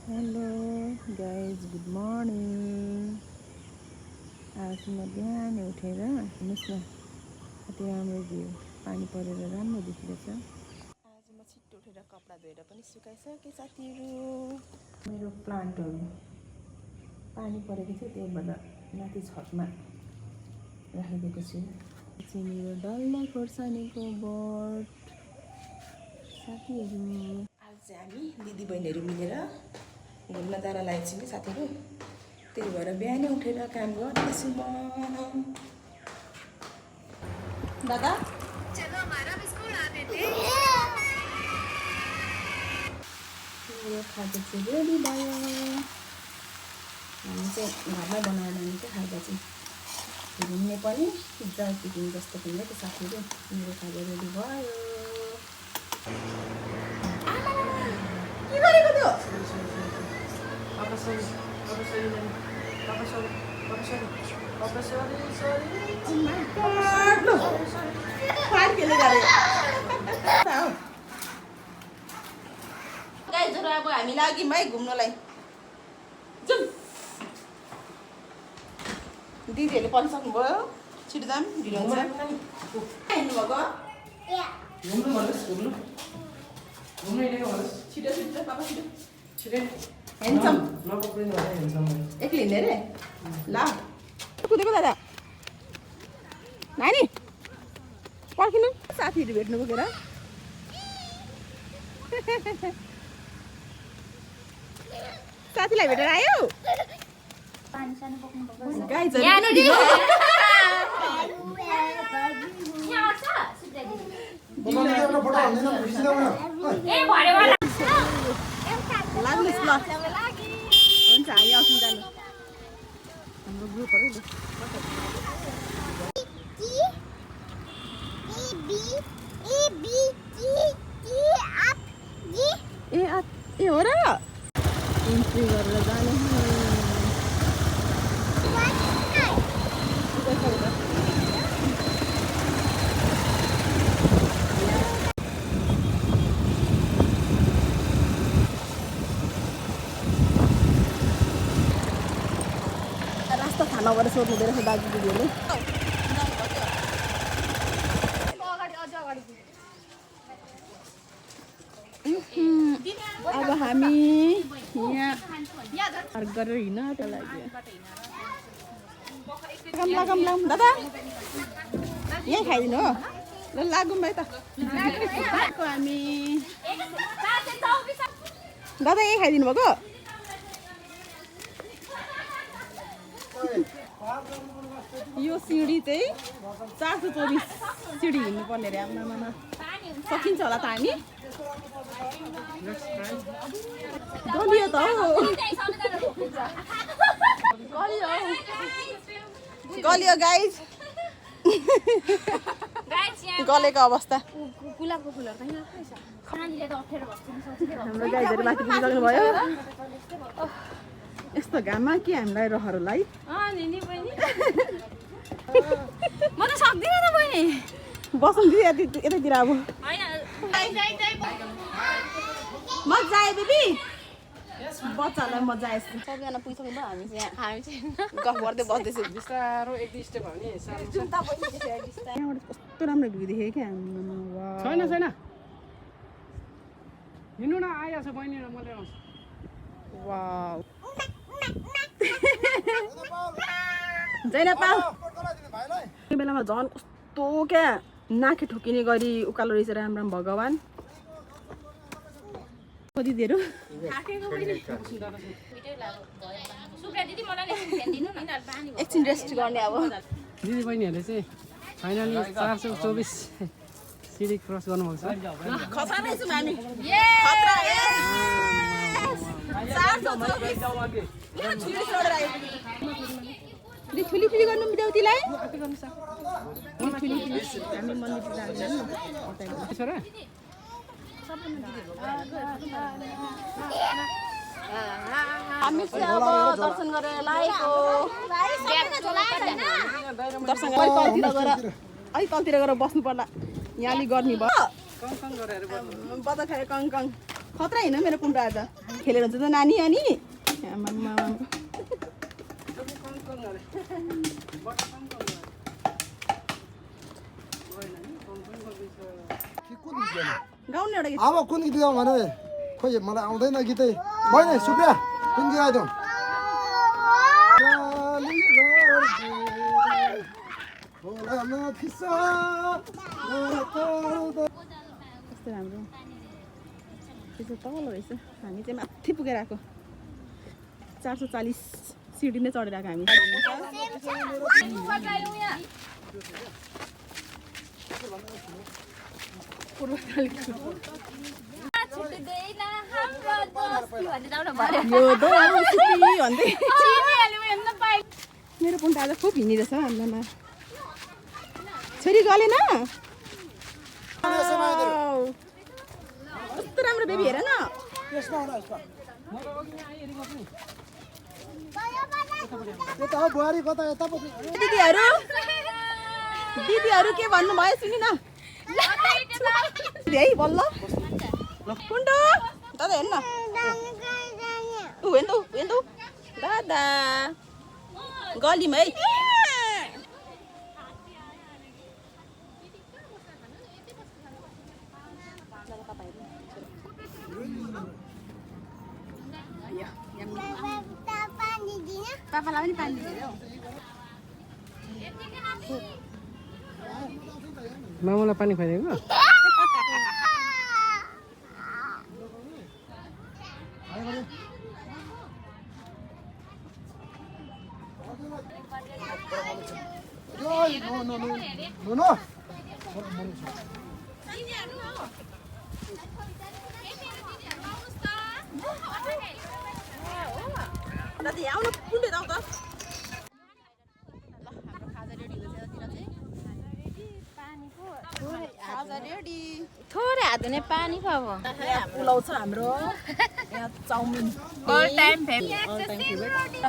Hello guys, good morning. आज म बिहान उठेर हेर्नुहोस् न, कति राम्रो भ्यू, पानी परेर राम्रो देखिरहेछ। आज म छिट्टो उठेर कपडा धोएर पनि सुकाइसकेँ साथीहरू। मेरो प्लान्टहरू पानी परेको थियो, त्यही भएर माथि छतमा राखिदिएको छु। चाहिँ मेरो डल्ले खोर्सानीको बोट साथीहरू। आज चाहिँ हामी दिदीबहिनीहरू मिलेर घुम्न जान लागेको छु कि साथीहरू, त्यही भएर बिहानै उठेर काम गर्दैछु म। दादा चलो हमारा बिस्कुट उड़ा देते। मेरो खाजा चाहिँ रेडी भयो। हामी चाहिँ घरमै बनाएर लाने क्या खाजा चाहिँ, घुम्ने पनि ड्राई पिकनिक जस्तो पनि हो त्यो साथीहरू। मेरो खाजा रेडी भयो। के गरेको त्यो? गाइजहरु, अब हामी लाग्यौँ है घुम्नलाई। जाउँ। दिदीहरूले पढिसक्नुभयो, छिटो जाऊँ, ढिलो हुन्छ। हिँड्नुभएको? छिटो छिटो पापा, छिटो छिटो हेन्छौँ। एक्लै हिँड्ने रे? ल कुदेको दादा नानी पर्खिनु, साथीहरू भेट्नु पुगेर। साथीलाई भेटेर आयो। लाग्नुहोस् ल, हुन्छ हामी आउँछौँ जानु। हाम्रो ग्रुपहरू ए हो र, इन्ट्री गरेर जाने। रास्ता थाहा नभएर सोध्नु हुँदो रहेछ दाजु दिदीहरूले। अब हामी यहाँ पार्क गरेर हिँड्नको लागि लागौँ दादा, यहीँ खाइदिनु हो। ल लागौँ है त। हामी दादा यहीँ खाइदिनु भएको। यो सिँढी चाहिँ 424 सिँढी हिँड्नु पर्ने अरे। आमामा सकिन्छ होला त? हामी गलियो त हौ, गलियो गाइज, गलेको अवस्था। हाम्रो गाइजहरू माथि पुगिसक्नु भयो। यस्तो घाममा के हामीलाई रहरलाई। म त सक्दिनँ त बहिनी, बसौँ दिदी यतैतिर। अब मजा आयो दिदी, बच्चाहरूलाई मजा आएछ। सबैजना पुगिसक्नु भयो, हामी चाहिँ गफ गर्दै बस्दैछु। बिस्तारो एक दुई स्टेप भने यहाँबाट कस्तो राम्रो भ्यू देखेँ क्या। छैन छैन हिँड्नु न, आइहाल्छ बहिनी र मैले आउँछु। वाउ जैन पाउ त्यो बेलामा झन् कस्तो क्या नाके ठोकिने गरी उकालो रहेछ। राम राम भगवान्। दिदीहरू एकछिन रेस्ट गर्ने। अब दिदी बहिनीहरूले चाहिँ फाइनली 424 सिडी क्रस गर्नुभएको छ। खतरा छौँ हामी, खतरा। ठुली ठुली गर्नु मिलाउतीलाई हामी मन्दिर जाँदैन। हामी चाहिँ अब दर्शन गरेर लागेको। दर्शन गरेर अलिक तलतिर गएर बस्नु पर्ला। यहाँ अलिक गर्मी भयो। बता खायो कङ कङ। खतरा होइन मेरो कुण्डो आज खेलेर हुन्छ त नानी अनि गाउने एउटा गीत अब कुन गीत गाउँ भने खोइ मलाई आउँदैन गीतै मैले सुप्रिया कुन गीत गाइदिउँ कस्तो राम्रो त्यसो तल रहेछ हामी चाहिँ माथि पुगेर आएको 440 सिडी नै चढेर आएको हामी मेरो पुण्ट आज खुब हिँडिरहेछ आम्मामा छोरी गलेन कस्तो राम्रो बेबी हेर न बुहारी कता यता दिदीहरू के भन्नुभयो सुनि न है बल्ल कुण्डो दादा हेर्न हेर्नु दादा गलिम है पापालाई पनि पानी दिएर मामुलाई पानी खुवाइदिएको दादी आउनु कुण्डो आउ त थोरै हात हुने पानी पो अब पुलाउ छ हाम्रो यहाँ चाउमिन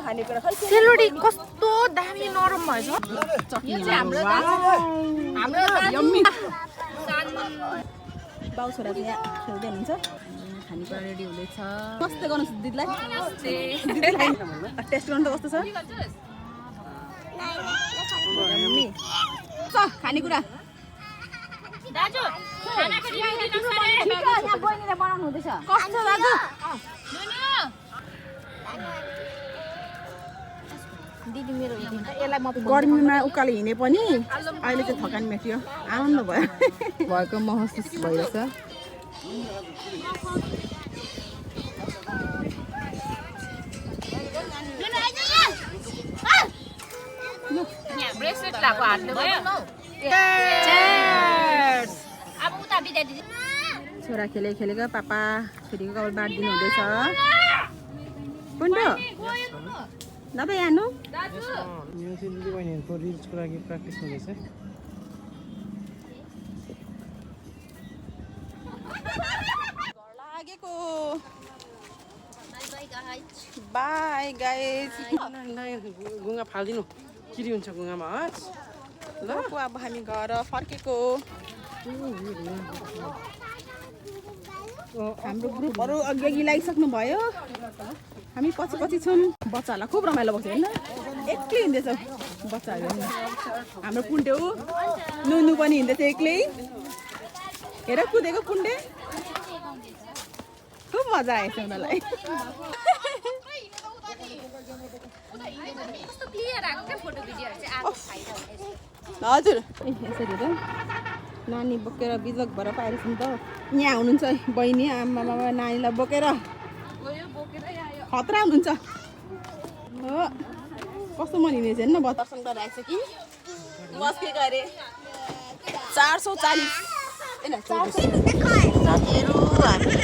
खानेकुरा खै सेलरोटी कस्तो दामी नरम भएछ बाउ छोरा चाहिँ यहाँ खेल्दै हुनुहुन्छ खानेकुरा रेडी हुँदैछ कस्तो गर्नुहोस् दिदीलाई टेस्ट गर्नु त कस्तो छ खानेकुरा दाजु खाना बहिनीले बनाउनु हुँदैछ कस्तो दाजु दिदी मेरो यसलाई म गर्मीमा उकालो हिँडे पनि अहिले चाहिँ थकान मेट्यो आनन्द भयो भएको महसुस भइरहेछ ब्रेसलेट लाको हातले भयो अब उता बिदा दिदी छोरा खेलेको पापा छोरीको कपाल बाँडिदिनु हुँदैछ कुण्डो दादा यहाँ नु यो चाहिँ दिदी बहिनीहरूको रिल्सको लागि प्र्याक्टिस हुँदैछ लागेको बाई गाइस गुङ्गा फालिदिनु किरी हुन्छ गुङ्गामा ल अब हामी घर फर्केको हाम्रो ग्रुपहरू अघि लागिसक्नु भयो हामी पछि छौँ बच्चाहरूलाई खुब रमाइलो बस्छ होइन एक्लै हिँड्दैछ बच्चाहरू हाम्रो कुण्डे हो नुनु पनि हिँड्दैछ एक्लै हेर कुदेको कुण्डे खुब मजा आएछ उनीहरूलाई हजुर यसरी त नानी बोकेर बिजक भएर पाइरहेछ नि त यहाँ हुनुहुन्छ बहिनी आमा बाबा नानीलाई बोकेर खतरा हुनुहुन्छ हो कस्तो मन हिँडेछ हेर्नु दर्शन गरेर आएछ कि बस्केको अरे 440 साथीहरू हामी